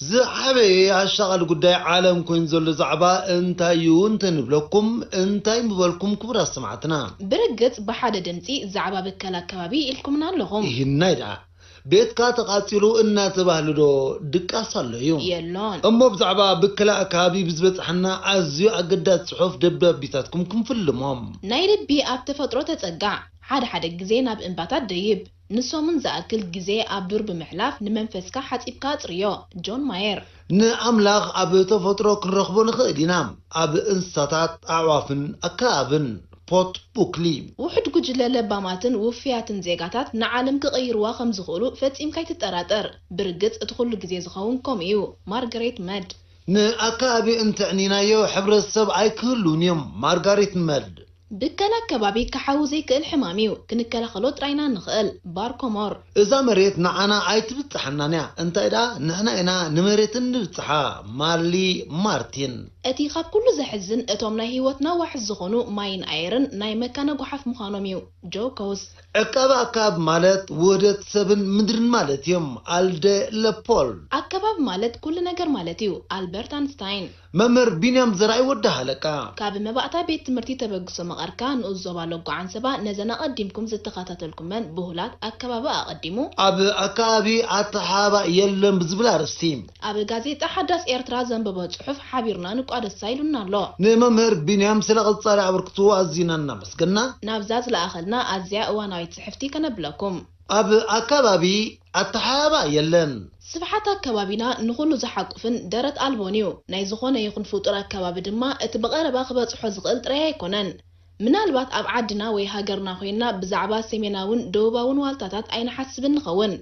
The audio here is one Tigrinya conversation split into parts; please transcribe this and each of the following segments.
ዝዓበየ ኣሻቓሊ ጉዳይ ዓለም ኮይኑ ዘሎ ዛዕባ እንታይ እዩ እንተንብለኩም፣ እንታይ ምበልኩም ክቡራት ሰማዕትና? ብርግጽ ብሓደ ድምጺ ዛዕባ ብከላ ኣከባቢ ኢልኩምና ኣለኹም። ይህናይ ደኣ ቤትካ ተቓጺሉ እናተባህለ ዶ ድቃስ ኣሎ እዩ? የሎን። እሞ ብዛዕባ ብከላ ኣከባቢ ብዝበጽሓና ኣዝዩ ኣገዳሲ ጽሑፍ ደብዳቤታትኩም ክንፍልሞም። ናይ ልቢ ኣብ ተፈጥሮ ተጸጋዕ፣ ሓደ ሓደ ግዜ ናብ እምባታት ደይብ። ንሰሙን ዝኣክል ግዜ ኣብ ዱር ብምሕላፍ ንመንፈስካ ሓጺብካ ኣጽርዮ። ጆን ማየር። ንኣምላኽ ኣብ ተፈጥሮ ክንረኽቦ ንኽእል ኢና፣ ኣብ እንስሳታት፣ ኣዕዋፍን ኣከባብን። ፖት ቡክሊ። ውሑድ ጉጅለ ለባማትን ውፍያትን ዜጋታት ንዓለም ክቕይርዋ ከም ዝኽእሉ ፈጺምካ ኣይትጠራጠር። ብርግጽ እቲ ኩሉ ግዜ ዝኸውን ከምኡ እዩ። ማርጋሬት መድ። ንኣከባቢ እንተዕኒናዮ ሕብረተሰብ ኣይክህሉን እዮም። ማርጋሬት መድ። ብከላ ኣከባቢ ክሓዊ ዘይክእል ሕማም እዩ። ክንከላኸሎ ጥራይና ንኽእል። ባርኮሞር። እዛ መሬት ንዓና ኣይትብጽሓናን እያ፣ እንታይ ደኣ ንሕና ኢና ንመሬትን ንብጽሓ። ማርሊ ማርቲን። እቲ ካብ ኩሉ ዘሕዝን እቶም ናይ ህይወትና ዋሕስ ዝኾኑ ማይን ኣየርን ናይ መካነ ጓሓፍ ምዃኖም እዩ። ጆ ኮውስ። ዕቃበ ኣከባቢ ማለት ውህደት ሰብን ምድርን ማለት እዮም። ኣልደ ለፖል። ኣከባቢ ማለት ኩሉ ነገር ማለት እዩ። ኣልበርት ኣንስታይን። መምህር ቢንያም ዘርኣይ ወዲ ሃለቃ። ካብ መባእታ ቤት ትምህርቲ ተበግሶ መቐርካ ንኡስ ዞባ ሎጎ ዓንሰባ ነዘን ኣቐዲምኩም ዝተኸታተልኩመን ብሁላት ኣከባቢ ኣቐዲሙ። ኣብ ኣከባቢ ኣተሓባባ የለን ብዝብል ኣርእስቲ። ኣብ ጋዜጣ ሓዳስ ኤርትራ ዘንበቦ ጽሑፍ ሓቢርና ንቋደሳ ኢሉና ኣሎ። ንመምህር ቢንያም ስለ ቀጻሊ ኣበርክትዎ ኣዚና እናመስገና። ናብዛ ዝለኣኸልና ኣዝያ እዋናዊት ጽሕፍቲ ከነብለኩም። ኣብ ኣከባቢ ኣተሓባባ የለን። ስፍሓት ኣከባቢና ንኹሉ ዝሓቁፍን ደረት ኣልቦን እዩ። ናይ ዝኾነ ይኹን ፍጡር ኣከባቢ ድማ እቲ ብቐረባ ክበጽሖ ዝኽእል ጥራይ ኣይኮነን። ምናልባት ኣብ ዓድና ወይ ሃገርና ኮይንና ብዛዕባ ሰሜናውን ደቡባውን ዋልታታት ኣይንሓስብን ንኸውን።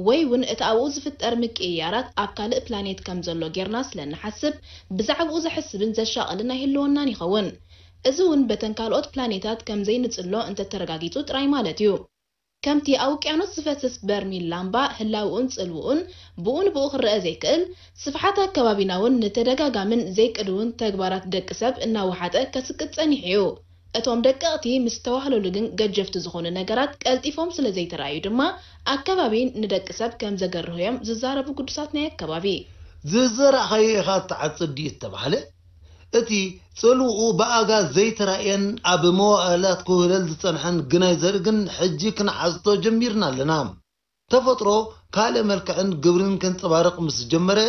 ወይ እውን እቲ ኣብኡ ዝፍጠር ምቅይያራት ኣብ ካልእ ፕላኔት ከም ዘሎ ጌርና ስለ እንሓስብ ብዛዕባኡ ዘሕስብን ዘሻቕልን ኣይህልወናን ይኸውን። እዚ እውን በተን ካልኦት ፕላኔታት ከም ዘይንጽሎ እንተተረጋጊጹ ጥራይ ማለት እዩ። ከምቲ ኣብ ውቅያኖስ ዝፈስስ በርሚል ላምባ ህላውኡን ጽልውኡን ብኡ ንብኡ ክረአ ዘይክእል፣ ስፍሓት ኣከባቢና እውን ንተደጋጋምን ዘይቅድውን ተግባራት ደቂ ሰብ እናወሓጠ ከስቅጥ ጸኒሑ እዩ። እቶም ደቀቕቲ ምስ ተዋህለሉ ግን ገጀፍቲ ዝኾኑ ነገራት ቀልጢፎም ስለ ዘይተራእዩ ድማ ኣከባቢ ንደቂ ሰብ ከም ዘገርሁ እዮም ዝዛረቡ ግዱሳት ናይ ኣከባቢ። ዝዘራእኻዮ ኢኻ እትዓጽድ ድዩ እተባህለ፣ እቲ ጽልውኡ ብኣጋ ዘይተራእየን ኣብ መዋእላት ክውህለል ዝጸንሐን ግናይ ዘርኢ ግን ሕጂ ክንሓዝቶ ጀሚርና ኣለና። ተፈጥሮ ካልእ መልክዕን ግብርን ከንጸባርቕ ምስ ጀመረ፣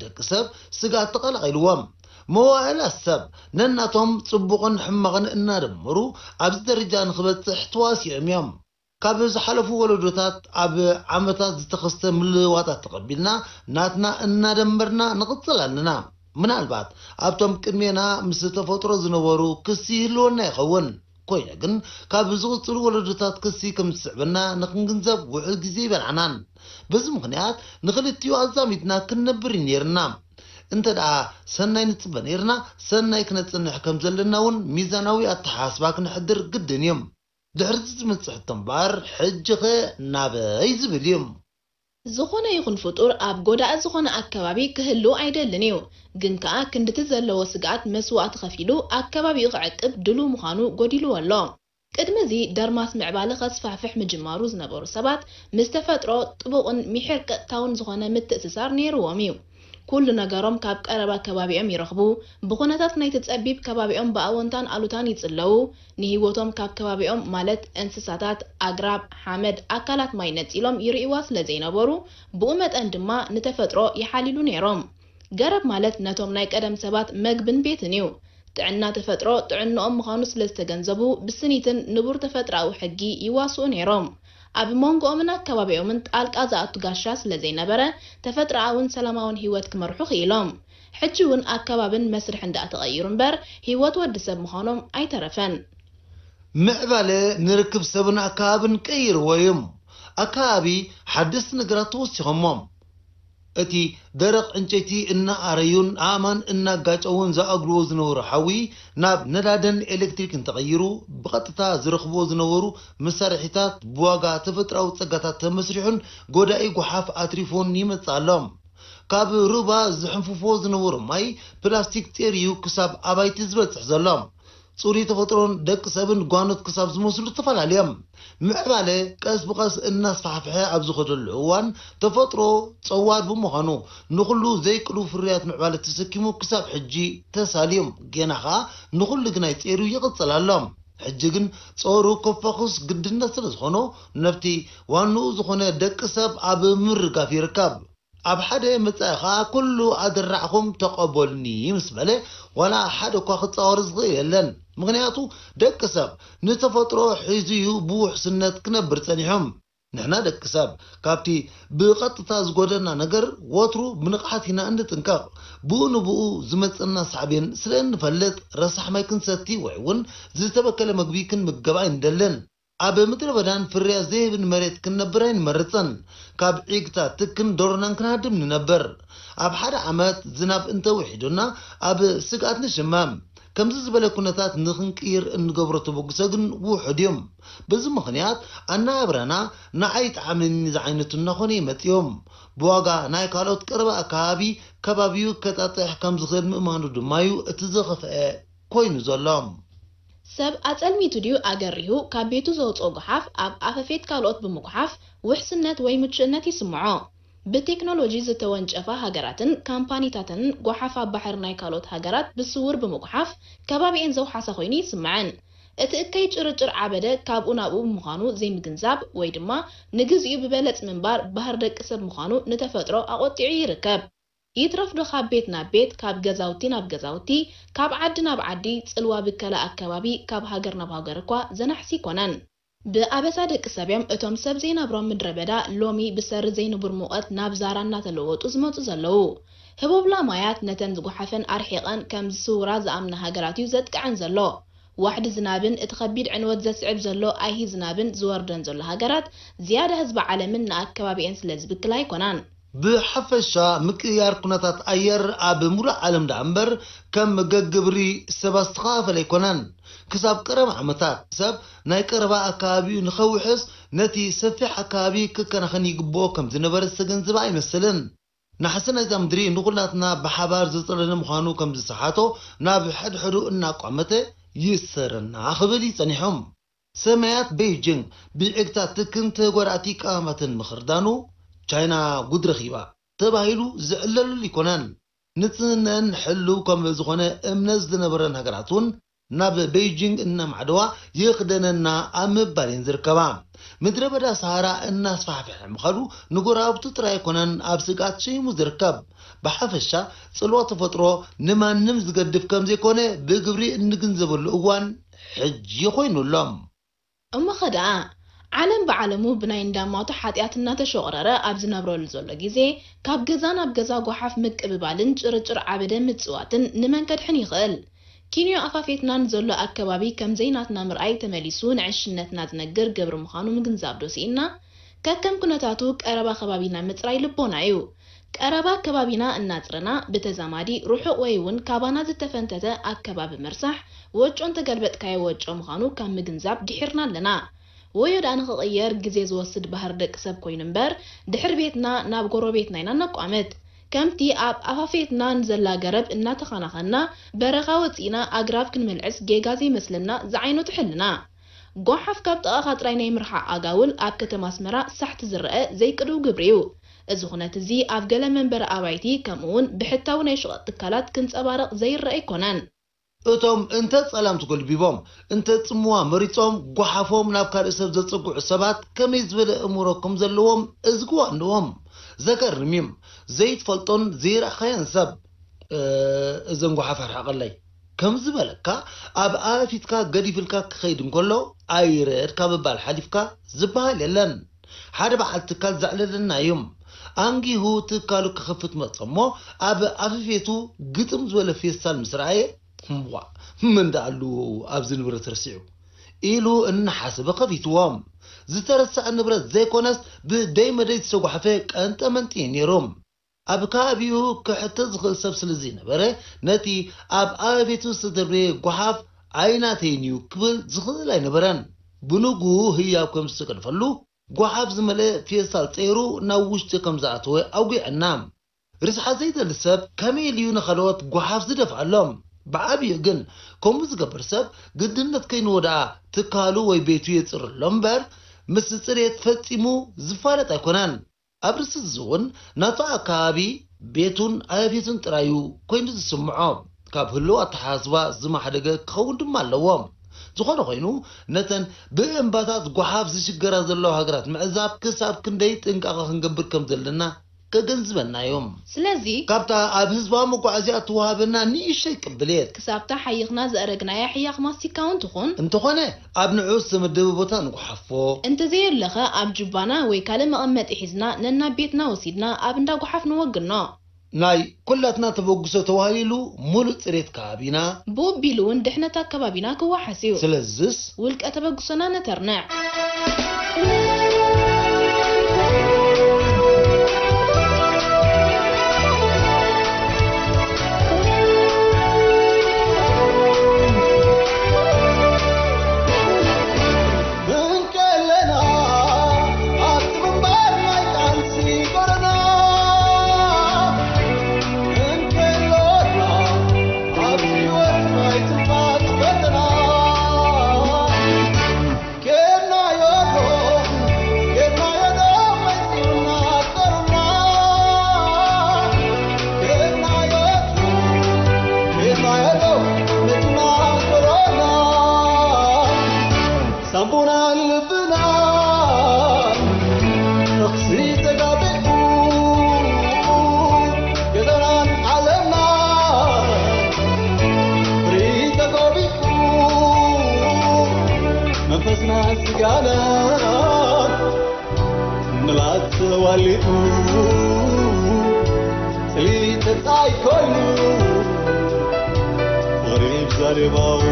ደቂ ሰብ ስግኣት ተቐላቒልዎም። መዋእላት ሰብ ነናቶም ጽቡቕን ሕማቕን እናደመሩ ኣብዚ ደረጃ ንኽበጽሕ ተዋሲኦም እዮም። ካብ ዝሓለፉ ወለዶታት ኣብ ዓመታት ዝተኸስተ ምልውዋጣት ተቐቢልና ናትና እናደመርና ንቕጽል ኣለና። ምናልባት ኣብቶም ቅድሜና ምስ ተፈጥሮ ዝነበሩ ክሲ ይህልወና ይኸውን። ኮይነ ግን ካብ ዝቕጽሉ ወለዶታት ክሲ ከም ዝስዕበና ንኽንግንዘብ ውሑድ ግዜ ኣይበላዕናን። በዚ ምኽንያት ንኽልቲኡ ኣዛሚድና ክንነብር እዩ ነይርና። እንተ ደኣ ሰናይ ንጽበ ነይርና፣ ሰናይ ክነጽንሕ ከም ዘለና እውን ሚዛናዊ ኣተሓሳስባ ክነሕድር ግድን እዩ። ድሕሪ እዚ ዝመጽእ ሕቶ እምበኣር፣ ሕጂኸ ናበይ ዝብል እዩ። ዝኾነ ይኹን ፍጡር ኣብ ጎዳኢ ዝኾነ ኣከባቢ ክህሉ ኣይደልን እዩ። ግን ከኣ ክንድቲ ዘለዎ ስግኣት መስዋእቲ ከፊሉ ኣከባቢኡ ክዕቅብ ድሉው ምዃኑ ጎዲልዎ ኣሎ። ቅድሚ እዚ ደርማስ ምዕባለ ከስፋሕፍሕ ምጅማሩ ዝነበሩ ሰባት ምስ ተፈጥሮ ጥቡቕን ምሒር ቀጥታውን ዝኾነ ምትእስሳር ነይርዎም እዩ። ኩሉ ነገሮም ካብ ቀረባ ከባቢኦም ይረኽቡ። ብኹነታት ናይቲ ጸቢብ ከባቢኦም ብኣወንታን ኣሉታን ይጽለዉ። ንህይወቶም ካብ ከባቢኦም ማለት እንስሳታት፣ ኣግራብ፣ ሓመድ፣ ኣካላት ማይ ነጺሎም ይርእይዋ ስለ ዘይነበሩ ብኡ መጠን ድማ ንተፈጥሮ ይሓልዩሉ ነይሮም። ገረብ ማለት ነቶም ናይ ቀደም ሰባት መግብን ቤትን እዩ። ጥዕና ተፈጥሮ ጥዕንኦም ምዃኑ ስለ ዝተገንዘቡ ብስኒትን ንቡር ተፈጥሮኣዊ ሕጊ ይዋስኡ ነይሮም። ኣብ መንጎኦምን ኣከባቢኦምን ጣልቃ ዝኣቱ ጋሻ ስለ ዘይነበረ ተፈጥሮኣውን ሰላማውን ህይወት ክመርሑ ክኢሎም። ሕጂ እውን ኣከባብን መስርሕን ደኣ ተቐይሩ እምበር ህይወት ወዲ ሰብ ምዃኖም ኣይተረፈን። ምዕባለ ንርክብ ሰብን ኣከባብን ቀይርዎ እዩ። ኣከባቢ ሓደስቲ ነገራት ተወሲኾሞ። እቲ ደረቕ ዕንጨይቲ እናኣረዩን ኣእማን እናጋጨውን ዝኣግልዎ ዝነበሩ ሓዊ፣ ናብ ነዳድን ኤሌክትሪክን ተቐይሩ፣ ብቐጥታ ዝረኽብዎ ዝነበሩ መሳርሒታት ብዋጋ ተፈጥሮኣዊ ጸጋታት ተመስሪሑን ጎዳኢ ጓሓፍ ኣትሪፉን ይመጽእ ኣሎ። ካብ ሩባ ዝሕንፍፍዎ ዝነበሩ ማይ ፕላስቲክ ጼርዩ ክሳብ ኣባይቲ ዝበጽሕ ዘሎ። ጽሩይ ተፈጥሮን ደቂ ሰብን ጓኖት ክሳብ ዝመስሉ ተፈላለዮም። ምዕባለ ቀስ ብቐስ እናስፋሕፍሐ ኣብ ዝኸደሉ እዋን፣ ተፈጥሮ ጸዋር ብምዃኑ፣ ንኹሉ ዘይቅዱ ፍርያት ምዕባለ ተሰኪሙ ክሳብ ሕጂ ተሳልዮም። ጌና ኸኣ ንኹሉ ግናይ ጼሩ ይቕጽል ኣሎ። ሕጂ ግን ጸሩ ከፋኹስ ግድነት ስለ ዝኾኖ፣ ነብቲ ዋንኡ ዝኾነ ደቂ ሰብ ኣብ ምርጋፍ ይርከብ። ኣብ ሓደ መጻኢ ኸኣ፣ "ኩሉ ኣደራዕኹም ተቐበሉኒ" ምስ በለ፣ ዋላ ሓደ እኳ ክጻወር ዝኽእል የለን። ምኽንያቱ፣ ደቂ ሰብ ንተፈጥሮ ሒዙ እዩ ብውሕስነት ክነብር ጸኒሑ። ንሕና ደቂ ሰብ፣ ካብቲ ብቐጥታ ዝጎደና ነገር፣ ወትሩ ብንቕሓት ኢና እንጥንቀቕ። ብኡ ንብኡ ዝመጽእና ሳዕቤን ስለ እንፈልጥ፣ ረሳሕ ማይ ክንሰቲ ወይ እውን ዝተበከለ መግቢ ክንምገብ ኣይንደልን። ኣብ ምድረ በዳን ፍርያት ዘይህብን መሬት ክንነብር ኣይንመርጽን። ካብ ዒግታ ትክን ደሮናን ክንሃድም ንነብር። ኣብ ሓደ ዓመት ዝናብ እንተውሒዱና ኣብ ስግኣት ንሽመም። ከምዚ ዝበለ ኩነታት ንኽንቅይር እንገብሮ ተበግሶ ግን ውሑድ እዩ። በዚ ምኽንያት ኣነባብራና ንዓይ ይጥዓመኒ ዝዓይነቱ እናኾነ ይመጽእ እዩ። ብዋጋ ናይ ካልኦት ቀረባ ኣከባቢ ከባቢኡ ከጣጥሕ ከም ዝኽእል ምእማኑ ድማ እዩ እቲ ዝኸፍአ ኮይኑ ዘሎ። ሰብ ኣጸልሚቱ ድዩ ኣገሪሁ ካብ ቤቱ ዘውጽኦ ጓሓፍ ኣብ ኣፈፌት ካልኦት ብምጉሓፍ ውሕስነት ወይ ምቹእነት ይስምዖ። ብቴክኖሎጂ ዝተወንጨፋ ሃገራትን ካምፓኒታትን ጓሓፍ ኣብ ባሕሪ ናይ ካልኦት ሃገራት ብስውር ብምጉሓፍ ከባቢኤን ዘውሓሳ ኮይኑ ይስምዐን። እቲ እከይ ጭርጭር ዓበደ ካብኡ ናብኡ ብምዃኑ ዘይምግንዛብ ወይ ድማ ንግዚኡ ብበለጽ ምንባር ባህር ደቂ ሰብ ምዃኑ ንተፈጥሮ ኣቖጢዑ ይርከብ። ይትረፍ ዶ ካብ ቤት ናብ ቤት፣ ካብ ገዛውቲ ናብ ገዛውቲ፣ ካብ ዓዲ ናብ ዓዲ፣ ጽልዋ ብከላ ኣከባቢ ካብ ሃገር ናብ ሃገር እኳ ዘናሕሲ ኣይኮነን። ብኣበሳ ደቂ ሰብ እዮም እቶም ሰብ ዘይነብሮም ምድረ በዳ ሎሚ ብሰሪ ዘይንቡር ሙቐት ናብ ዛራ እናተለወጡ ዝመጹ ዘለዉ። ህቦብላ ማያት ነተን ዝጓሓፈን ኣርሒቐን ከም ዝስውራ ዝኣምና ሃገራት እዩ ዘጥቅዐን ዘሎ። ዋሕዲ ዝናብን እቲ ከቢድ ዕንወት ዘስዕብ ዘሎ ኣይሂ ዝናብን ዝወርደን ዘሎ ሃገራት ዝያዳ ህዝቢ ዓለምን ንኣከባቢኤን ስለ ዝብክላ ኣይኮናን። ብሓፈሻ ምቅይያር ኩነታት ኣየር ኣብ ሙሉእ ዓለም ደኣ እምበር ከም ገግብሪ ሰብ ኣስተኻኸል ኣይኮነን። ክሳብ ቀረባ ዓመታት ሰብ ናይ ቀረባ ኣከባቢኡ ንኸውሕስ ነቲ ሰፊሕ ኣከባቢ ክከናኸን ይግብኦ ከም ዝነበረ ዝተገንዘበ ኣይመስልን። ናሕሲ ናይዛ ምድሪ ንኹላትና ብሓባር ዘጽለለ ምዃኑ ከም ዝሰሓቶ ናብ ሕድሕዱ እናቋመተ ይእሰረና ክብል እዩ ጸኒሑ። ሰማያት ቤይጂንግ ብዒግታት ትክን ተጎዳእቲ ቀማማትን ምኽርዳኑ ቻይና ጉድ ረኺባ ተባሂሉ ዝዕለለሉ ኣይኮነን። ንጽህነን ሕሉው ከም ዝኾነ እምነት ዝነበረን ሃገራት እውን ናብ ቤይጂንግ እናማዕደዋ ይኽደነና ኣብ ምባል እየን ዝርከባ። ምድረ በዳ ሰሃራ እናስፋሕፍሐ ምኻዱ ንጎረባብቱ ጥራይ ኣይኮነን ኣብ ስግኣት ሸይሙ ዝርከብ። ብሓፈሻ ጽልዋ ተፈጥሮ ንማንም ዝገድፍ ከም ዘይኮነ ብግብሪ እንግንዘበሉ እዋን ሕጂ ኮይኑ ኣሎ። እሞኸ ደኣ ዓለም ብዓለሙ ብናይ እንዳማቱ ሓጢኣት እናተሾቕረረ ኣብ ዝነብረሉ ዘሎ ግዜ ካብ ገዛ ናብ ገዛ ጓሓፍ ምቅብባልን ጭርጭር ዓበደ ምጽዋትን ንመን ከድሕን ይኽእል? ኪንዮ ኣፋፌትና ንዘሎ ኣከባቢ ከም ዘይናትና ምርኣይ ተመሊሱ ንዕሽነትና ዝነግር ግብሪ ምዃኑ ምግንዛብ ዶ ስኢንና? ከከም ኩነታቱ ቀረባ ከባቢና ምጽራይ ልቦና እዩ። ቀረባ ኣከባቢና እናጽረና ብተዛማዲ ርሑቕ ወይ እውን ካባና ዝተፈንተተ ኣከባቢ ምርሳሕ ወጮ እንተገልበጥካዮ ወጮ ምዃኑ ካብ ምግንዛብ ድሒርና ኣለና። ወዮ ደኣ ንኽቕየር ግዜ ዝወስድ ባህሪ ደቂ ሰብ ኮይኑ እምበር ድሕሪ ቤትና ናብ ጎረቤትና ኢና ነቋምት። ከምቲ ኣብ ኣፋፌትና ንዘላ ገረብ እናተኸናኸንና በረኻ ወጺእና ኣግራብ ክንምልዕስ ጌጋ ዘይመስለና ዝዓይነቱ ሕልና። ጓሓፍ ካብ ጥቓኻ ጥራይ ናይ ምርሓቕ ኣጋውል ኣብ ከተማ ኣስመራ ሳሕቲ ዝረኣ ዘይቅዱው ግብሪ እዩ። እዚ ኩነት እዚ ኣብ ገለ መንበሪ ኣባይቲ ከምኡ እውን ብሕታዊ ናይ ሸቐጥ ትካላት ክንጸባረቕ ዘይረኣ ኣይኮነን። እቶም እንተ ጸላም ተጎልቢቦም እንተ ጽምዋ መሪጾም ጓሓፎም ናብ ካልእ ሰብ ዘጽግዑ ሰባት ከመይ ዝበለ እምሮ ከም ዘለዎም እዝግዋ ኣለዎም። ዘገርም እዩ። ዘይትፈልጦን ዘይረኣኻዮን ሰብ እዘን ጓሓፍ ኣርሕቐለይ ከም ዝበለካ ኣብ ኣፊትካ ገዲፍልካ ክኸይድ እንከሎ ኣይረድ ካብ ምባል ሓሊፍካ ዝበሃል የለን። ሓደ በዓል ትካል ዘዕለለና እዩ። ኣንጊሁ ትካሉ ክኸፍት መጸ እሞ ኣብ ኣፍፌቱ ግጥም ዝበለ ፌስታል ምስ ረኣየ እምቧ መን ደኣ ኣሉ ኣብዚ ንብረት ረሲዑ ኢሉ እናሓሰበ ከፊትዎ። ዝተረስዐ ንብረት ዘይኮነስ ብደይ መደይ ዝተጓሕፈ ቀንጠመንጢ እዩ ነይሩ። ኣብ ከባቢኡ ክሕተት ዝኽእል ሰብ ስለ ዘይነበረ፣ ነቲ ኣብ ኣበቤቱ ዝተደርበየ ጓሓፍ ኣይናተይን እዩ ክብል ዝኽእል ኣይነበረን። ብንግኡ ህያብ ከም ዝተገድፈሉ፣ ጓሓፍ ዝመልአ ፌስታል ጸይሩ ናብ ውሽጢ ከም ዝኣተወ ኣጒዐና። ርስሓት ዘይደሊ ሰብ ከመይ ኢሉ እዩ ንኻልኦት ጓሓፍ ዝደፍኣሎም? ብዓብዩ ግን ከምኡ ዝገብር ሰብ ግድነት ከይንዎ ደኣ ትካሉ ወይ ቤቱ የጽርሎ እምበር፣ ምስ ጽሬት ፈጺሙ ዝፋለጥ ኣይኮነን። ኣብ ርእሲ እዚ እውን ናቱ ኣከባቢ ቤቱን ኣበቤቱን ጥራይ እዩ ኮይኑ ዝስምዖ። ካብ ህልው ኣተሓሳስባ ዝማሕደገ ክኸውን ድማ ኣለዎ። ዝኾነ ኮይኑ፣ ነተን ብእምባታት ጓሓፍ ዝሽገራ ዘለዋ ሃገራት ምዕዛብ ክሳብ ክንደይ ጥንቃቐ ክንገብር ከም ዘለና ከገንዝበና እዩ። ስለዚ ካብታ ኣብ ህዝባዊ መጓዓዝያ እትወሃበና ንእሽተይ ቅብሌት ክሳብታ ሓይኽና ዘእረግናያ ሕያኽ ማስቲካ እውን ትኹን እንተኾነ ኣብ ንዑ ዝተመደበ ቦታ ንጉሓፎ። እንተዘየለኸ ኣብ ጁባና ወይ ካልእ መቐመጢ ሒዝና ነናብ ቤትና ወሲድና ኣብ እንዳ ጓሓፍ ንወግኖ። ናይ ኩላትና ተበግሶ ተዋሂሉ ሙሉእ ጽሬት ከባቢና። ብኡ ቢሉ እውን ድሕነት ኣከባቢና ክወሓስ እዩ። ስለዝስ ውልቀ ተበግሶና ነተርንዕ። ሳምቡና ልብና ተኽሲ ተጋቢኡ ገዛናን ዓለምና ፍሪ ተጎቢኡ መንፈስና ስጋና ምላስ ተዋሊጡ ጽሊት ተጻይ ኮይኑ ወሪድ ዛሬባው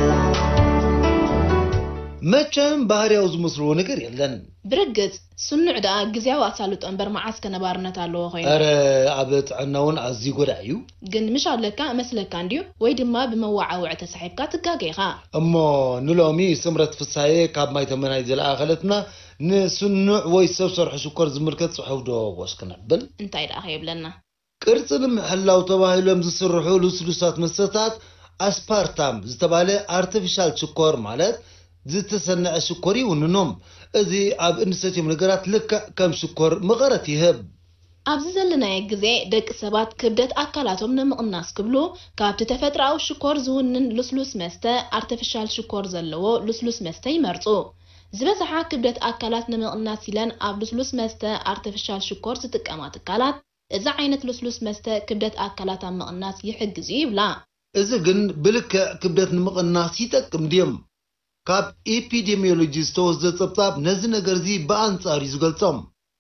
መቸም ባህርያዊ ዝመስልዎ ነገር የለን። ብርግጽ ስኑዕ ደኣ ግዜያዊ ኣሳልጦ እምበር መዓስ ከ ነባርነት ኣለዎ ኮይኑ? ኧረ ኣብ ጥዕና እውን ኣዝዩ ጎዳእ እዩ። ግን ምሽ ኣለካ እመስለካ እንድዩ ወይ ድማ ብመዋዓውዒ ተሳሒብካ ትጋገ ኢኻ። እሞ ንሎሚ ስምረት ፍሳየ ካብ ማይ ተመናይ ዝለኣኸለትና ንስኑዕ ወይ ሰብ ሰርሑ ሽኮር ዝምልከት ጽሑፍ ዶ ወስ ክነብል? እንታይ ደኣ ከየብለና? ቅርጺ ንምሕላው ተባሂሎም ዝስርሑ ልስሉሳት መስተታት ኣስፓርታም ዝተባለ ኣርቲፊሻል ሽኮር ማለት ዝተሰነዐ ሽኮር ይውንኑ። እዚ ኣብ እንሰትዮም ነገራት ልክዕ ከም ሽኮር መቐረት ይህብ። ኣብዚ ዘለናዮ ግዜ ደቂ ሰባት ክብደት ኣካላቶም ንምቕናስ ክብሉ ካብቲ ተፈጥሮኣዊ ሽኮር ዝውንን ልስሉስ መስተ ኣርቲፊሻል ሽኮር ዘለዎ ልስሉስ መስተ ይመርጹ። ዝበዝሓ ክብደት ኣካላት ንምቕናስ ኢለን ኣብ ልስሉስ መስተ ኣርቲፊሻል ሽኮር ዝጥቀማ ትካላት እዚ ዓይነት ልስሉስ መስተ ክብደት ኣካላት ኣብ ምቕናስ ይሕግዝ እዩ ይብላ። እዚ ግን ብልክዕ ክብደት ንምቕናስ ይጠቅም ድዮም? ካብ ኤፒዴሚዮሎጂ ዝተወስደ ጸብጻብ ነዚ ነገር እዚ ብኣንጻር እዩ ዝገልጾ።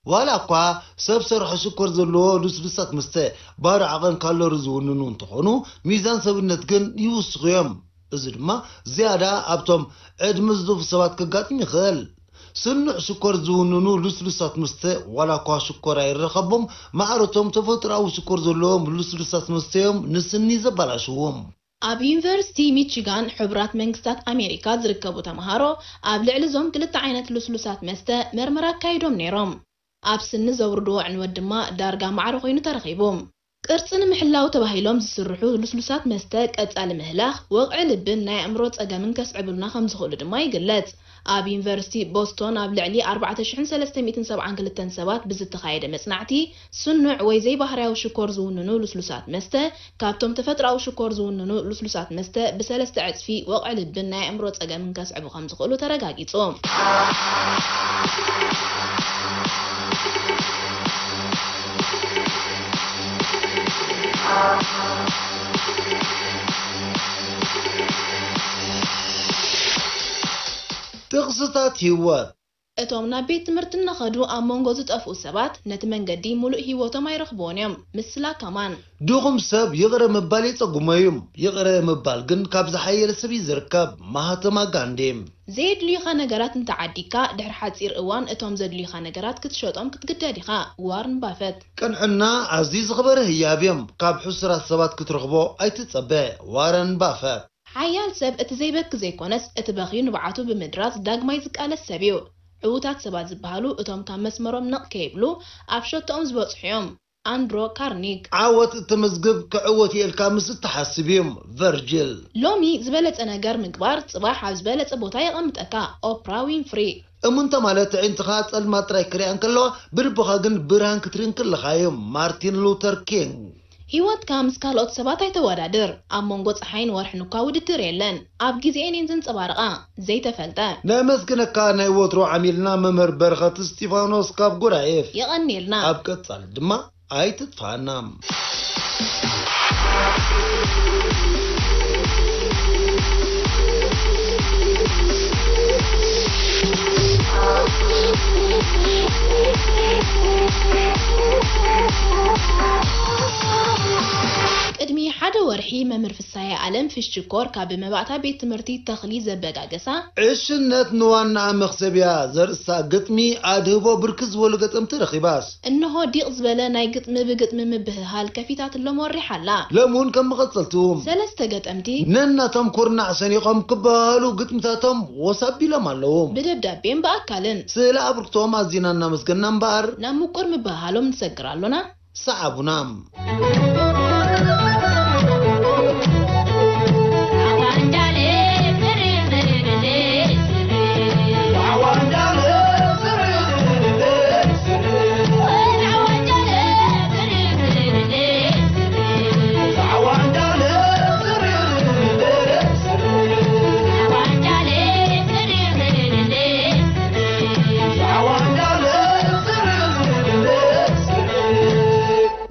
ዋላ እኳ ሰብ ሰርሖ ሽኮር ዘለዎ ልስሉሳት መስተ ባዶ ዓቐን ካሎሪ ዝውንኑ እንተኾኑ፣ ሚዛን ሰብነት ግን ይውስኹ እዮም። እዚ ድማ ዝያዳ ኣብቶም ዕድመ ዝደፉ ሰባት ከጋጥም ይኽእል። ስኑዕ ሽኮር ዝውንኑ ልስሉሳት መስተ ዋላ እኳ ሽኮር ኣይረኸቦም፣ ማዕረቶም ተፈጥሮኣዊ ሽኮር ዘለዎም ልስሉሳት መስተ እዮም ንስኒ ዘበላሽዎም። ኣብ ዩኒቨርሲቲ ሚቺጋን ሕቡራት መንግስታት ኣሜሪካ ዝርከቡ ተምሃሮ ኣብ ልዕሊ እዞም ክልተ ዓይነት ልስሉሳት መስተ መርመራ ኣካይዶም ነይሮም። ኣብ ስኒ ዘውርድዎ ዕንወት ድማ ዳርጋ ማዕረ ኮይኑ ተረኺቡ። ቅርጺ ንምሕላው ተባሂሎም ዝስርሑ ልስሉሳት መስተ ቀጻሊ ምህላኽ ወቕዒ ልብን ናይ ኣእምሮ ጸገምን ከስዕቡልና ከም ዝኽእሉ ድማ ይግለጽ። ኣብ ዩኒቨርሲቲ ቦስቶን ኣብ ልዕሊ ኣርባዕተ ሽሕን ሰለስተ ሚእትን ሰብዓን ክልተን ሰባት ብዝተኻየደ መጽናዕቲ፣ ስኑዕ ወይ ዘይባህርያዊ ሽኮር ዝውንኑ ልስሉሳት መስተ ካብቶም ተፈጥሮኣዊ ሽኮር ዝውንኑ ልስሉሳት መስተ ብሰለስተ ዕጽፊ ወቕዒ ልብን ናይ ኣእምሮ ጸገምን ከስዕቡ ከም ዝኽእሉ ተረጋጊጹ። ጥቕስታት ህይወት። እቶም ናብ ቤት ትምህርቲ እናኸዱ ኣብ መንጎ ዝጠፍኡ ሰባት፣ ነቲ መንገዲ ምሉእ ህይወቶም ኣይረኽብዎን እዮም። ምስላ ከማን። ድኹም ሰብ ይቕረ ምባል የጸግሞ እዩ። ይቕረ ምባል ግን ካብ ዝሓየለ ሰብ እዩ ዝርከብ። ማህተማ ጋንዲ። ዘየድልዩኻ ነገራት እንተዓዲግካ፣ ድሕሪ ሓጺር እዋን እቶም ዘድልዩኻ ነገራት ክትሸጦም ክትግደድ ኢኻ። ዋርን ባፈት። ቅንዕና ኣዝዩ ዝኸበረ ህያብ እዩ። ካብ ሕሱራት ሰባት ክትረኽቦ ኣይትጸበ። ዋረን ባፈት። ሓያል ሰብ እቲ ዘይበኪ ዘይኮነስ፣ እቲ በኽዩ ንብዓቱ ብምድራዝ ዳግማይ ዝቃለስ ሰብ እዩ። ዕዉታት ሰባት ዝበሃሉ እቶም ካብ መስመሮም ነቕ ከይብሉ ኣብ ሸቶኦም ዝበጽሑ እዮም። ኣንድሮ ካርኒግ። ዓወት እተመዝግብ ክዕወት እየ ኢልካ ምስ እትሓስብ እዩ። ቨርጅል። ሎሚ ዝበለጸ ነገር ምግባር ጽባሕ ኣብ ዝበለጸ ቦታ የቐምጠካ። ኦፕራ ዊንፍሪ። እሙን ተማለት ኣዒንትኻ ጸልማት ጥራይ ክሪኣ እንከለዋ፣ ብልብኻ ግን ብርሃን ክትርኢ እንከለኻ እዩ። ማርቲን ሉተር ኪንግ። ህይወትካ ምስ ካልኦት ሰባት ኣይተወዳድር። ኣብ መንጎ ጸሓይን ወርሕን እኳ ውድድር የለን። ኣብ ግዜኤን እየን ዘንጸባርቓ። ዘይተፈልጠ። ነመስግነካ፣ ናይ ወትሩ ዓሚልና መምህር በረኸት እስጢፋኖስ ካብ ጉራኤፍ። የቐንየልና። ኣብ ቀጻሊ ድማ ኣይትጥፍኣና። ቅድሚ ሓደ ወርሒ መምህር ፍሳየ ኣለም ፍሽችኮር ካብ መባእታ ቤት ትምህርቲ ተኽሊ ዘበጋገሳ። ዕሽነት ንዋናኣ መኽሰብያ ዘርእስታ ግጥሚ ኣድህቦ ብርክት ዝበሉ ገጠምቲ ረኺባስ። እንሆ ዲቕ ዝበለ ናይ ግጥሚ ብግጥሚ ምብህሃል ከፊታትሎም ወሪሓ ኣላ። ሎም እውን ከም መቐጸልቱ ሰለስተ ገጠምቲ። ነናቶም ኩርናዕ ሰኒቖም ክበሃሃሉ ግጥምታቶም ወስ ኣቢሎም ኣለዉ። ብደብዳቤን ብኣካልን። ስለ ኣበርክቶኦም ኣዚና እናመስገና እምበኣር። ናብ ምቁር ምብህሃሎም ንሰግር ኣሎና። ሰዓቡና።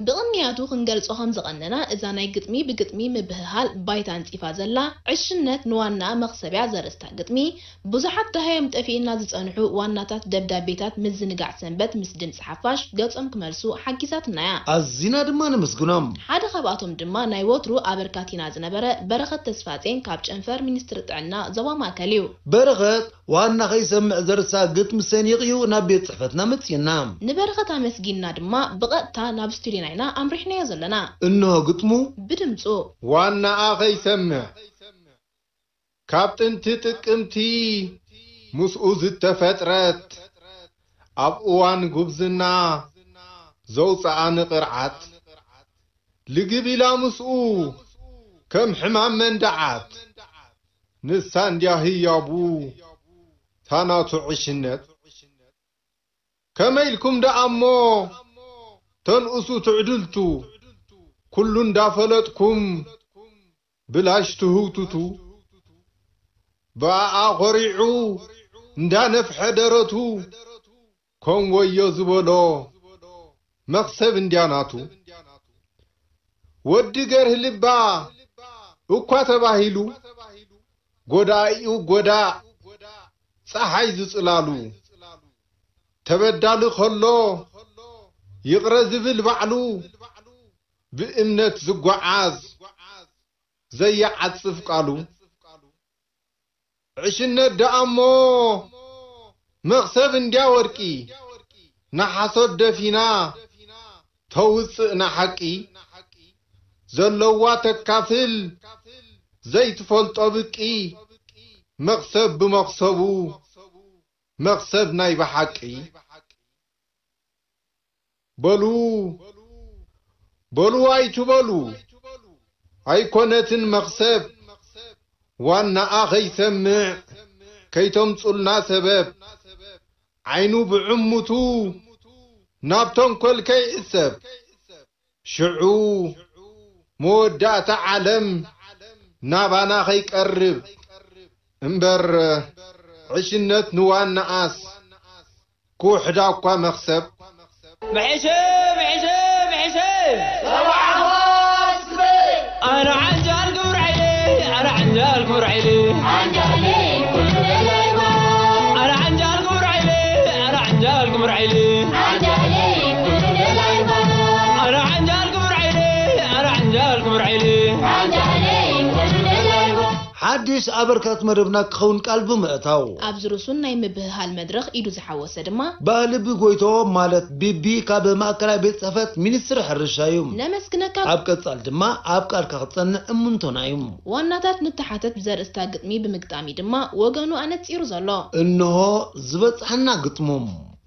ብቕንያቱ ክንገልጾ ከም ዝቐነና፣ እዛ ናይ ግጥሚ ብግጥሚ ምብህሃል ባይታ ኣንጺፋ ዘላ፣ ዕሽነት ንዋናኣ መኽሰብያ ዘርእስታ ግጥሚ፣ ብዙሓት ደሃዮም ጠፊእና ዝጸንሑ ዋናታት ደብዳቤታት ምዝንጋዕ ሰንበት ምስ ድምጺ ሓፋሽ ገጾም ክመልሱ ሓጊዛትና እያ። ኣዚና ድማ ነመስግኖም። ሓደ ካብኣቶም ድማ ናይ ወትሩ ኣበርካቲና ዝነበረ በረኸት ተስፋጼን ካብ ጨንፈር ሚኒስትሪ ጥዕና ዞባ ማእከል እዩ። በረኸት ዋና ከይሰምዕ ዘርሳ ግጥሚ ሰኒቑ እዩ ናብ ቤት ጽሕፈትና መጺኡና። ንበረኸት ኣመስጊንና ድማ ብቐጥታ ናብ ስቱድዮና ኢና ኣምሪሕናዮ ዘለና። እንሆ ግጥሙ። ብድምጹ። ዋናኣ ከይሰምዕ ካብ ጥንቲ ጥቅምቲ ምስኡ ዝተፈጥረት ኣብ እዋን ጉብዝና ዘውፅኣ ንቕርዓት ልግብ ኢላ ምስኡ ከም ሕማም መንድዓት ንሳ እንድያ ህያቡ ታናቱ ዕሽነት ከመይ ኢልኩም ደኣ እሞ ተንእሱ ትዕድልቱ ኩሉ እንዳፈለጥኩም ብላሽ ትህውትቱ ብኣኣ ኾሪዑ እንዳነፍሐ ደረቱ ከም ወዮ ዝበሎ መኽሰብ እንድያ ናቱ። ወዲ ገርህ ልባ እኳ ተባሂሉ ጎዳኢኡ ጎዳእ ጸሓይ ዝጽላሉ ተበዳሊ ከሎ ይቕረ ዝብል ባዕሉ ብእምነት ዝጓዓዝ ዘይዓጽፍ ቃሉ ዕሽነት ደኣ እሞ መኽሰብ እንድያ ወርቂ ንሓሶት ደፊና ተውጽእ ንሓቂ ዘለዋ ተካፍል ዘይትፈልጦ ብቂ መኽሰብ ብመኽሰቡ መኽሰብ ናይ ብሓቂ በሉ በሉ ኣይትበሉ ኣይኮነትን መኽሰብ ዋናኣ ኸይሰምዕ ከይተምጹልና ሰበብ ዓይኑ ብዕሙቱ ናብ ተንኮል ከይዕሰብ ሽዑ መወዳእታ ዓለም ናባና ኸይቀርብ እምበር ዕሽነት ንዋናኣስ ክውሕዳ እኳ መኽሰብ። ምሕሸ ምሕሸ ምሕሸ ኣነ ዓንጃል ግብረ ዒለ ኣነ ዓንጃል ግብረ ዒለ ኣነ ዓንጃል ግብረ ዒለ ሓድሽ ኣበርካት መደብና ክኸውን ቃል ብምእታው፣ ኣብዚ ርሱን ናይ ምብህሃል መድረኽ ኢዱ ዝሓወሰ ድማ፣ ባህሊ ብጎይቶ ማለት ቢቢ ካብ ማእከላይ ቤት ጽሕፈት ሚኒስትሪ ሕርሻ እዩ። ነመስግነካ። ኣብ ቀጻል ድማ ኣብ ቃልካ ክትጸንዕ እምንቶና እዩ። ዋናታት ንተሓተት ብዘርእስታ ግጥሚ ብምግጣሚ ድማ ወገኑ ኣነጺሩ ዘሎ። እንሆ ዝበጽሐና ግጥሙ።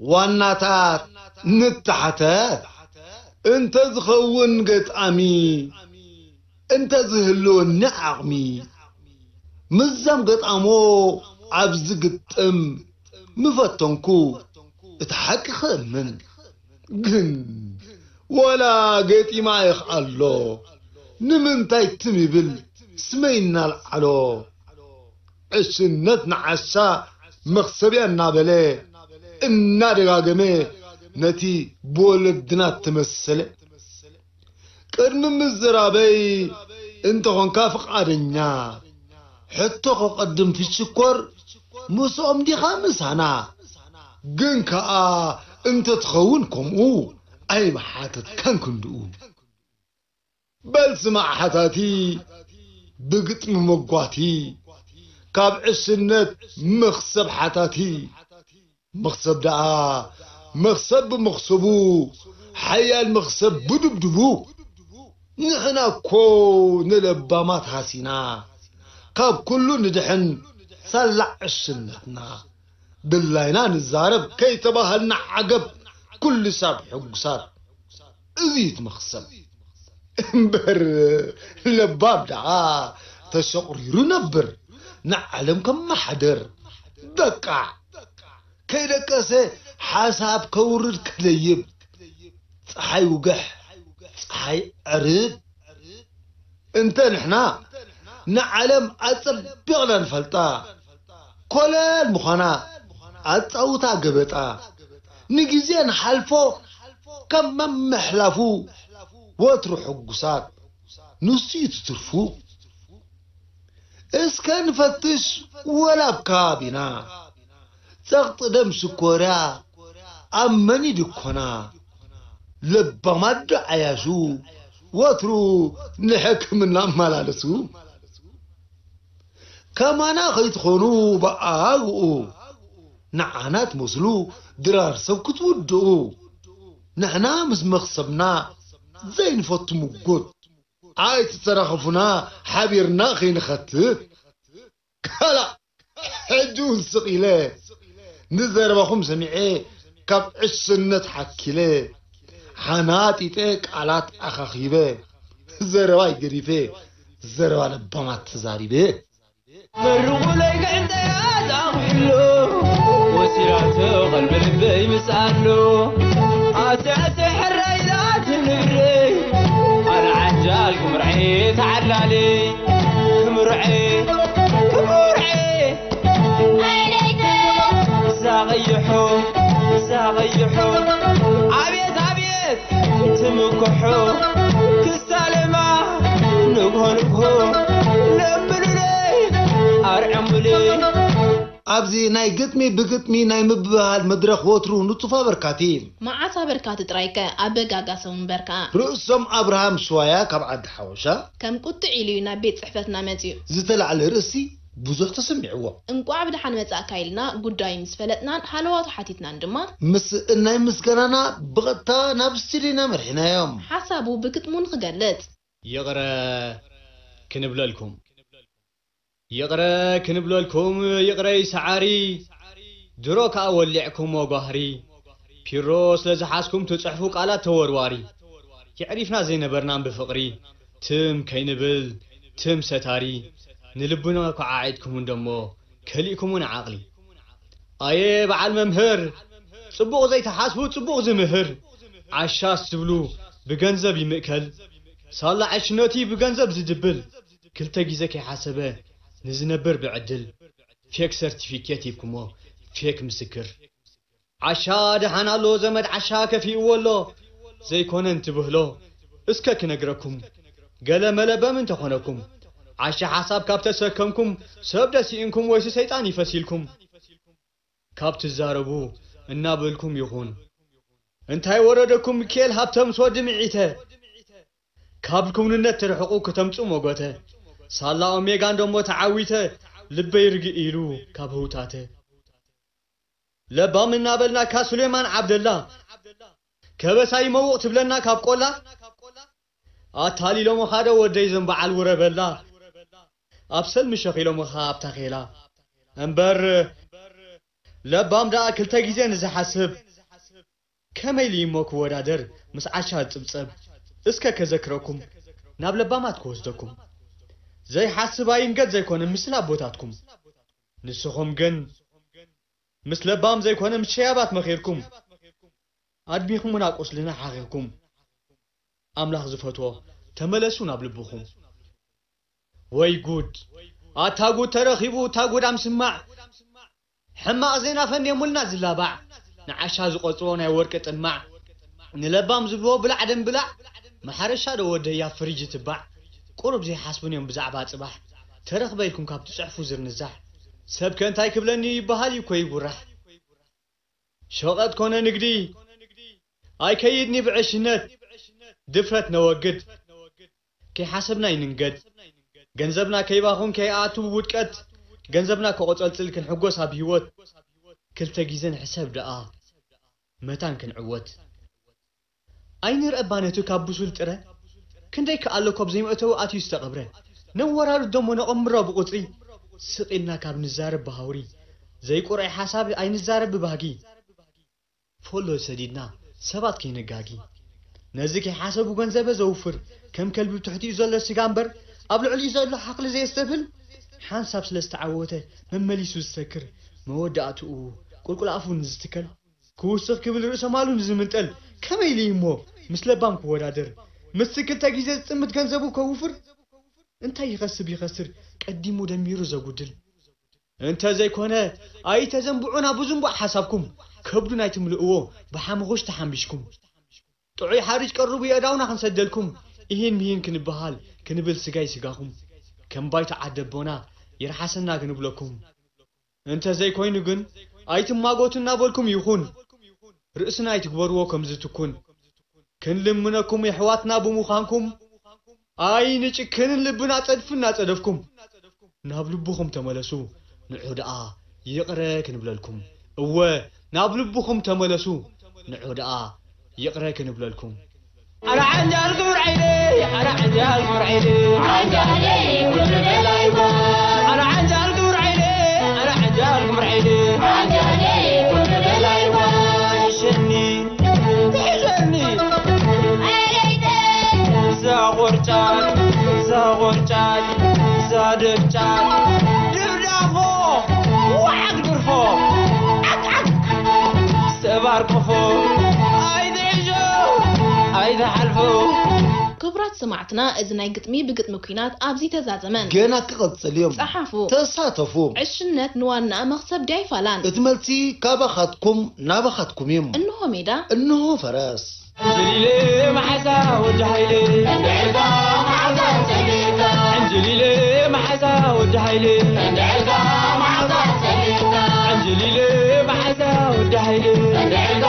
ዋናታት ንተሓተት። እንተ ዝኸውን ገጣሚ፣ እንተ ዝህልወኒ ዓቕሚ፣ ምዛም ገጣሞ ኣብዚ ግጥም ምፈተንኩ እቲ ሓቂ ክእምን። ግን ዋላ ገጢማ ይኽኣሎ፣ ንምንታይ ትም ይብል ስመይ እናልዓሎ? ዕሽነት ንዓሻ መኽሰብያ እናበለ እናደጋገመ ነቲ ብወለድና እተመሰለ። ቅድሚ ምዝራበይ እንተኾንካ ፍቓደኛ፣ ሕቶ ከቐድም ትሽኮር፣ ምስኦም ዲኻ ምሳና? ግን ከኣ እንተትኸውን ከምኡ ኣይምሓተትካን ክንድኡ። በል ስማዕ ሓታቲ፣ ብግጥሚ መጓቲ፣ ካብ ዕሽነት መኽሰብ ሓታቲ። መኽሰብ ደኣ መኽሰብ ብመኽሰቡ፣ ሓያል መኽሰብ ብድብድቡ። ንሕና እኮ ንለባማት ሃሲና፣ ካብ ኩሉ ንድሕን ሳላ ዕሽነትና። ድላይና ንዛረብ ከይተባሃልና ዓገብ፣ ኩሉ ሰብ ሕጉሳት። እዚ እዩ እቲ መኽሰብ። እምበር ለባም ደኣ ተሸቑሪሩ ነብር፣ ንዓለም ከመሓድር። በቃ ከይደቀሰ ሓሳብ ከውርድ ክደይብ። ጸሓይ ውግሕ፣ ጸሓይ ዕርብ። እንተ ንሕና ንዓለም ኣጸቢቕና ንፈልጣ፣ ኮለል ምዃና ኣጻውታ ገበጣ፣ ንግዜ ንሓልፎ ከም መምሕላፉ፣ ወትሩ ሕጉሳት ንሱ እዩ ትትርፉ። እስከ ንፈትሽ ወላ ኣብ ከባቢና፣ ጸቕጢ ደም ሽኮርያ ኣብ መን ይድኮና? ለባማት ዶ ዓያሹ ወትሩ ንሕክምና ኣመላለሱ? ከማና ከይትኾኑ ብኣግኡ፣ ንዓና ትመስሉ ድራር ሰብ ክትውድኡ። ንሕና ምስ መኽሰብና ዘይንፈቱ ምጉት፣ ኣይትተራኸፉና ሓቢርና ከይንኸትት። ካላእ ሕጂ እውን ስቕ ኢለ ንዘረባኹም ሰሚዐ ካብ ዕሽነት ሓኪለ ሓናጢጠ ቃላት ኣኻኺበ ዘረባይ ገዲፈ ዘረባ ለባማት ተዛሪበ። መርቑለይ ግዕዘያ ዝኣኽሎ ወሲራቶ ቀልቢ ልበይ ምስኣሎ ኣትዕቲ ሕራይ ኢላ ትንብረይ ኣነ ዓጃል ክምርዐ ተዓላሊ ክምርዐ ክምርዐ ሳቐይሖ ሳቐይሖ ኣቤት ኣቤት ትምክሖ ክሳለማ ንግሆ ንግሆ ለምኑለይ ኣርዕሙለይ። ኣብዚ ናይ ግጥሚ ብግጥሚ ናይ ምብህሃል መድረኽ ወትሩ ንጡፍ ኣበርካቲ። መዓስ ኣበርካቲ ጥራይከ ኣበጋጋሰ እውን በርካ። ርእሶም ኣብርሃም ሽዋያ ካብ ዓዲ ሓወሻ። ከም ቁጥዕ ኢሉ እዩ ናብ ቤት ጽሕፈትና መጺኡ። ዝተላዕለ ርእሲ ብዙሕ ተሰሚዕዎ። እንቋዕ ብደሓን መጻእካ ኢልና ጉዳዩ ምስ ፈለጥናን ሃለዋቱ ሓቲትናን ድማ። ምስ እናይ ምስጋናና ብቐጥታ ናብ ስቱድዮና መርሒናዮም። ሓሳቡ ብግጥሙ ንኽገልጽ። ይቕረ ክንብለልኩም። ይቕረ ክንብለልኩም፣ ይቕረይ ሰዓሪ። ድሮ ከኣ ወሊዕኩሞ ጓህሪ። ፒሮ ስለ ዝሓዝኩም ትጽሕፉ ቃላት ተወርዋሪ። የዕሪፍና ዘይነበርናን ብፍቕሪ። ትም ከይንብል፣ ትም ሰታሪ። ንልብና ኳዓዒድኩም እንደሞ፣ ከሊእኩሙን ዓቕሊ። ኣየ በዓል መምህር፣ ጽቡቕ ዘይትሓስቡ ጽቡቕ ዝምህር። ዓሻስ ትብሉ ብገንዘብ ይምእከል። ሳላ ዕሽነቲ ብገንዘብ ዝድብል። ክልተ ግዜ ከይሓሰበ ንዝነብር ብዕድል። ፌክ ሰርቲፊኬት ሂብኩሞ፣ ፌክ ምስክር። ዓሻ ደሓን ኣሎ ዘመድ ዓሻ ከፊእዎ ኣሎ። ዘይኮነ እንትብህሎ እስከ ክነግረኩም። ገለ መለ በምን ተኾነኩም። ዓሻ ሓሳብ ካብ ተሰከምኩም ሰብ ደሲእንኩም ወይሲ ሰይጣን ይፈሲልኩም። ካብ ትዛረቡ እናበልኩም ይኹን። እንታይ ወረደኩም ሚካኤል ሃብተምስ ወዲ ምዒተ። ካብ ክውንነት ትርሕቑ ክተምጹ ሞጎተ። ሳላ ኦሜጋ እንዶ እሞ ተዓዊተ፣ ልበይ ርግእ ኢሉ ካብ ህውታተ። ለባም እናበልናካ ሱሌማን ዓብደላ፣ ከበሳ ይመውቕ ትብለና ካብ ቆላ። ኣታሊሎምኻ ዶ ወደይ ዘም በዓል ውረበላ፣ ኣብ ሰልሚ ሸኺሎምኻ ኣብ ታኼላ። እምበር ለባም ደኣ ክልተ ግዜ ንዝሓስብ፣ ከመይ ኢሉ እሞ ክወዳደር ምስ ዓሻ ዝጽብጸብ? እስከ ከዘክረኩም፣ ናብ ለባማት ክወስደኩም። ዘይሓስብ ኣይንገድ ዘይኮነ ምስላ ኣቦታትኩም። ንስኹም ግን ምስ ለባም ዘይኮነ ምስ ሸያባት መኺርኩም፣ ኣድሚኹምና ቁስልና ሓኺርኩም። ኣምላኽ ዝፈትዎ፣ ተመለሱ ናብ ልብኹም። ወይ ጉድ! ኣታ ጉድ ተረኺቡ፣ እታ ጉድ ኣምስማዕ። ሕማቕ ዜና ፈንየሙልና ዝላባዕ። ንዓሻ ዝቖጽሮ ናይ ወርቂ ጥማዕ። ንለባም ዝብልዎ ብላዕ ደም ብላዕ። ማሕረሻ ዶ ወደያ ፍሪጅ ትባዕ። ቁሩብ ዘይሓስቡን እዮም ብዛዕባ ጽባሕ። ተረኽበ ኢልኩም ካብ ትጽሕፉ ዝርንዛሕ። ሰብ ከ እንታይ ክብለኒ ይበሃል እዩ እኮ ይጉራሕ። ሸቐጥ ኮነ ንግዲ ኣይከይድኒ ብዕሽነት። ድፍረት ነወግድ። ከይሓሰብና ይንገድ። ገንዘብና ከይባኹን ከይኣቱ ውድቀት። ገንዘብና ከቆጸልጽል ክንሕጎስ ኣብ ህይወት። ክልተ ግዜ ንሕሰብ ደኣ መታን ክንዕወት። ኣይንርአ እባ ነቲ ካብ ብሱል ጥረ። ክንደይ ከኣሎ ኮብ ዘይመእተዊ ኣትዩ ዝተቐብረ። ነወራርዶ እሞ ነቐምሮ ብቑጽሪ። ስቕ ኢልና ካብ ንዛረብ ብሃውሪ። ዘይቁርዕ ሓሳብ ኣይንዛረብ ብባህጊ። ፎሎ ሰዲድና ሰባት ከይነጋጊ። ነዚ ከይሓሰቡ ገንዘበ ዘውፍር፣ ከም ከልቢ ብትሕቲኡ ዘሎ ስጋ እምበር፣ ኣብ ልዕሊኡ ዘሎ ሓኽሊ ዘየስተብህል፣ ሓንሳብ ስለ ዝተዓወተ መመሊሱ ዝሰክር፣ መወዳእትኡ ቁልቁል ኣፉ ንዝትከል፣ ክውስኽ ክብል ርእሰ ማሉ ንዝምንጠል፣ ከመይ ኢሉ እዩ እሞ ምስ ለባም ክወዳደር? ምስቲ ክልተ ግዜ ዝጥምት ገንዘቡ ከውፍር? እንታይ ይኸስብ ይኸስር፣ ቀዲሙ ደሚሩ ዘጉድል። እንተ ዘይኮነ፣ ኣይተዘንብዑና ብዙንቡዕ ሓሳብኩም፣ ከብዱ ናይ ትምልእዎ ብሓመኹሽ ተሓምቢሽኩም። ጥዑይ ሓሪጭ ቀርቡ የእዳውና ክንሰደልኩም፣ ኢሂን ምሂን ክንበሃል፣ ክንብል ስጋይ ስጋኹም። ከም ባይታ ዓደቦና ይርሓሰና ክንብለኩም። እንተ ዘይኮይኑ ግን፣ ኣይትማጎቱ እናበልኩም ይኹን። ርእስና ኣይትግበርዎ ከምዚ ትኩን። ክንልምነኩም የሕዋትና ብምዃንኩም፣ ኣይንጭክንን ልብና ጸድፊ እናጸደፍኩም። ናብ ልብኹም ተመለሱ፣ ንዑ ደኣ ይቕረ ክንብለልኩም። እወ፣ ናብ ልብኹም ተመለሱ፣ ንዑ ደኣ ይቕረ ክንብለልኩም። ኣረ ዓንጃል ክብር ዓይነይ፣ ኣረ ዓንጃል ክብር ዓይነይ። ዓንጃለይ ኩሉ በላይዋ። ኣረ ዓንጃል ክብር ዓይነይ፣ ኣረ ዓንጃል ክብር ዓይነይ። ዓንጃለይ ኩሉ በላይዋ። ትሕሸኒ፣ ትሕሸኒ። ኣረ ይተ። ዛጎርጫል፣ ዛጎርጫል፣ ዛደብጫል። ድብዳፎ፣ ዋዓግ ድርፎ። ዓግ ዓግ። ሰባር ቆፎ። ኣይትሕሾ፣ ኣይትሓልፎ። ክቡራት ሰማዕትና፣ እዚ ናይ ግጥሚ ብግጥሚ ኲናት ኣብዚ ተዛዘመን። ገና ክቕጽል እዮም። ጸሓፉ። ተሳተፉ። ዕሽነት ንዋና መኽሰብ ድያ ይፋላን? እቲ መልሲ ካባኻትኩም ናባኻትኩም እዩ። እንሆ ሜዳ። እንሆ ፈረስ። ዕንጅሊለ መዓዛ ወዲ ሃይለ። ዕንጅሊለ መዓዛ ጸሊእካ። ዕንጅሊለ መዓዛ ወዲ ሃይለ። ዕንጅሊለ መዓዛ ጸሊእካ። ዕንጅሊለ መዓዛ ወዲ ሃይለ። ዕንጅሊለ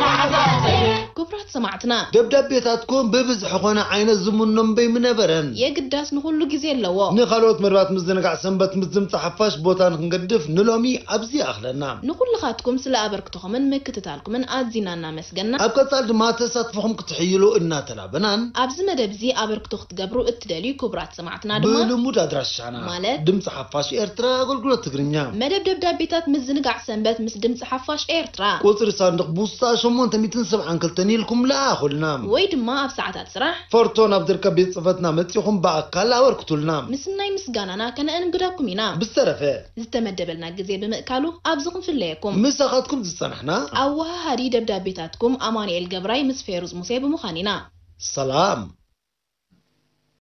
መዓዛ ጸሊእካ። ክቡራት ሰማዕትና። ደብዳቤታትኩም ብብዝሒ ኾነ ዓይነት ዝምኖ እምበይ ምነበረን። የግዳስ ንኹሉ ግዜ ኣለዎ። ንኻልኦት መደባት ምዝንጋዕ ሰንበት ምስ ድምፂ ሓፋሽ ቦታ ንክንገድፍ ንሎሚ ኣብዚ ኣኽለና። ንኹልኻትኩም ስለ ኣበርክቶኹምን ምክትታልኩምን ኣዚና እናመስገና። ኣብ ቀጻሊ ድማ ተሳትፎኹም ክትሕይሉ እናተላበናን። ኣብዚ መደብ እዚ ኣበርክቶ ክትገብሩ እትደልዩ ክቡራት ሰማዕትና ድማ ብልሙድ ኣድራሻና ማለት ድምፂ ሓፋሽ ኤርትራ ኣገልግሎት ትግርኛ። መደብ ደብዳቤታት ምዝንጋዕ ሰንበት ምስ ድምፂ ሓፋሽ ኤርትራ። ቁጽሪ ሳንዱቕ ቡስታ ሸሞንተ ሚእትን ሰብዓን ክልተን ኢልኩም ለኣኹልና። ወይ ድማ ኣብ ሰዓታት ስራሕ። ፎርቶ ናብ ዝርከብ ቤት ጽሕፈትና መጺኹም ብኣካል ኣበርክቱልና። ምስናይ ምስጋናና ከነእንግደኩም ኢና። ብዝተረፈ። ዝተመደበልና ግዜ ብምእካሉ ኣብዚ ክንፍለየኩም። ምሳኻትኩም ዝጸናሕና። ኣወሃሃዲ ደብዳቤታትኩም ኣማኑኤል ገብራይ ምስ ፌሩዝ ሙሴ ብምዃን ኢና። ሰላም።